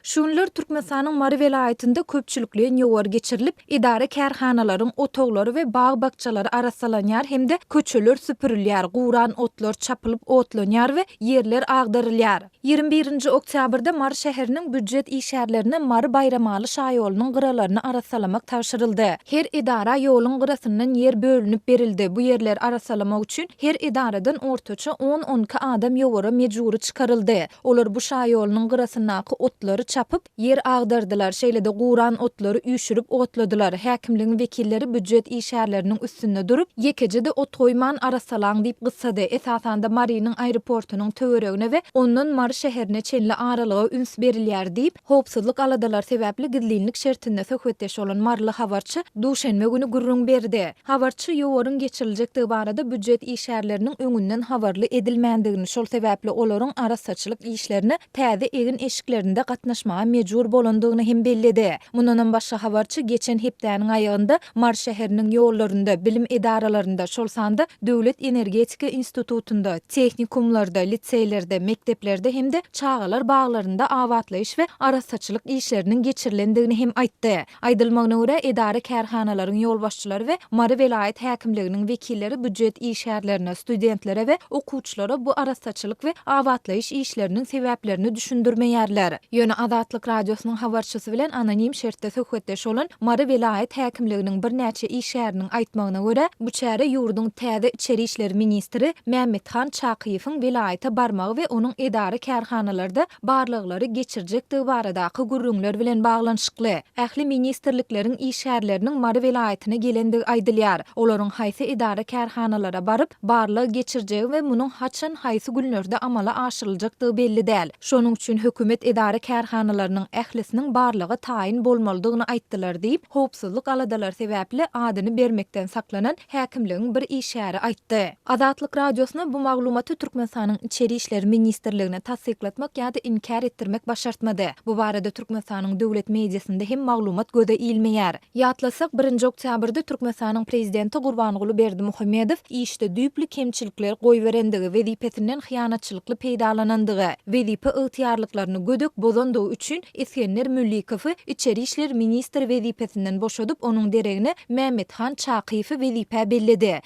Şu günler Türkmenistanyň Mary welaýatynda köpçülikleýin ýowar geçirilip, edara-kärhanalaryň otaglary we bag-bakjalary arassalanýar hem-de köçeler süpürilýär, guran otlar çapylyp otlanýar we ýerler agdarylýar. 21 nji oktýabrda Mary şäheriniň býujet işgärlerine Mary-Baýramaly şaýolunyň gyralaryny arassalamak tabşyryldy. Her edara ýoluň gyrasyndan ýer bölünip berildi. Bu ýerleri arassalamak üçin her edaradan ortaça on-on iki adam ýowara mejbury çykaryldy. Olar bu şaýolunyň gyrasyndaky otlary çapyp, ýer agdardylar, şeýle-de guran otlary üýşürip otladylar. Häkimligiň wekilleri býujet işgärleriniň üstünde durup, ýekeje-de ot goýman arassalaň diýip gyssady. Esasanda Marynyň aeroportunyň töweregine we ondan Mary şäherine çenli aralyga üns berilýär diýip, howpsuzlyk aladalary sebäpli gizlinlik şertinde söhbetdeş bolan maryly habarçy duşenbe güni gürrüň berdi. Habarçy ýowaryň geçiriljekdigi barada býujet işgärleriniň öňünden habarly edilmändigini, şol sebäpli olaryň arassaçylyk işlerine täze egin-eşiklerinde gatnaşmaga mejbur bolandygyny hem belledi. Mundanam başga habarçy geçen hepdäniň aýagynda Mary şäheriniň ýollarynda, bilim edaralarynda, şol sanda Döwlet energetika institutynda, tehnikumlarda, liseýlerde, mekdeplerde hem-de çagalar baglarynda abatlaýyş we arassaçylyk işleriniň geçirilendigini hem aýtdy. Aýdylmagyna görä, edara-kärhanalaryň ýolbaşçylary we Mary welaýat häkimliginiň wekilleri býujet işgärlerine, studentlere we okuwçylara bu arassaçylyk we abatlaýyş işleriniň sebäplerini düşündirmeýärler. Ýöne Azatlyk Radiosynyň habarçysy bilen anonim şertde söhbetdeş bolan Mary welaýat häkimliginiň birnäçe işgäriniň aýtmagyna görä, bu çäre ýurduň täze içeri işler ministri Mämmethan Çakyýewiň welaýata barmagy we onuň edara-kärhanalarda barlaglary geçirjekdigi baradaky gürrüňler bilen baglanyşykly. Ähli ministrlikleriň işgärleriniň Mary welaýatyna gelendigi aýdylýar. Olaryň haýsy edara-kärhanalara baryp, barlag geçirjegi we munuň haçan, haýsy günlerde amala aşyryljakdygy belli däl. Şonuň üçin hökümet edara-kärhanalarynyň ählisiniň barlaga taýyn bolmalydygyny aýtdylar diýip, howpsuzlyk aladalary sebäpli adyny bermekden saklanan häkimligiň bir işgäri aýtdy. Azatlyk Radiosyna bu maglumaty Türkmenistanyň Içeri işler ministrligine tassyklatmak ýa-da inkär etdirmek başartmady. Bu barada Türkmenistanyň döwlet mediasynda hem maglumat göze ilmeýär. Ýatlasak, birinji oktýabrda Türkmenistanyň prezidenti Gurbanguly Berdimuhamedow işde düýpli kemçilikler goýberendigi, wezipesinden hyýanatçylykly peýdalanandygy, wezipe ygtyýarlyklaryny gödek bozandygy üçin Isgender Müllikowy içeri işler ministri wezipesinden boşadyp, onuň deregine Mämmethan Çakyýewi wezipä belledi.